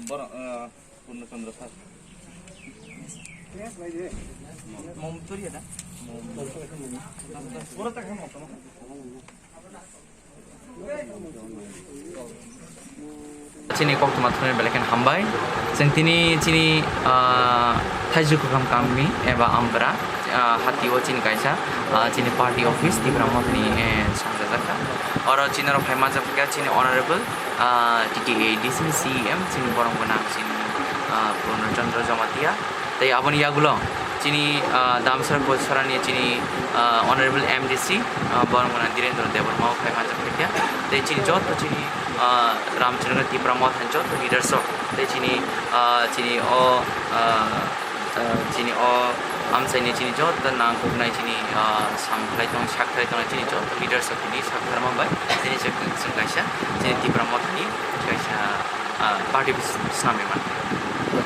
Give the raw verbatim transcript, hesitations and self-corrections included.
Borok, eh, Purno Chandra sir. Mom turi ya da? Pura tak mom. Chini koktwma thani belai kheno hambai. Chwng tini chini, ah, Thaiju Kwkham Kami eba Ambra, ah, hati o chini kaisa, ah, chini party office Tipra Mothani, eh, songchajak kha. Oro chini oro phai manjak kha chini honorable, ah, T T A D C ni C E M, chini borok gwnang chini, ah, Purno Chandra Jamatia. Tei aboni yagulo chini, ah, Damsara Kochorani chini, ah, Honorable M D C, ah, borok gwnang Dhirendra Debbarma o phai manjak kha. Tei chini joto chini, ah, Ramchandra Tipra Mothani joto leaders rok tei chini, ah, chini o, ah, ah, chini o amchaini chini joto nangkuknai chini, ah, samkhlai tong, sakhlai tongnai chini joto leaders rok tini sakharma bai chini chwng kaisa chini Tipra Mothani kaisa, ah, party swnamwi mano.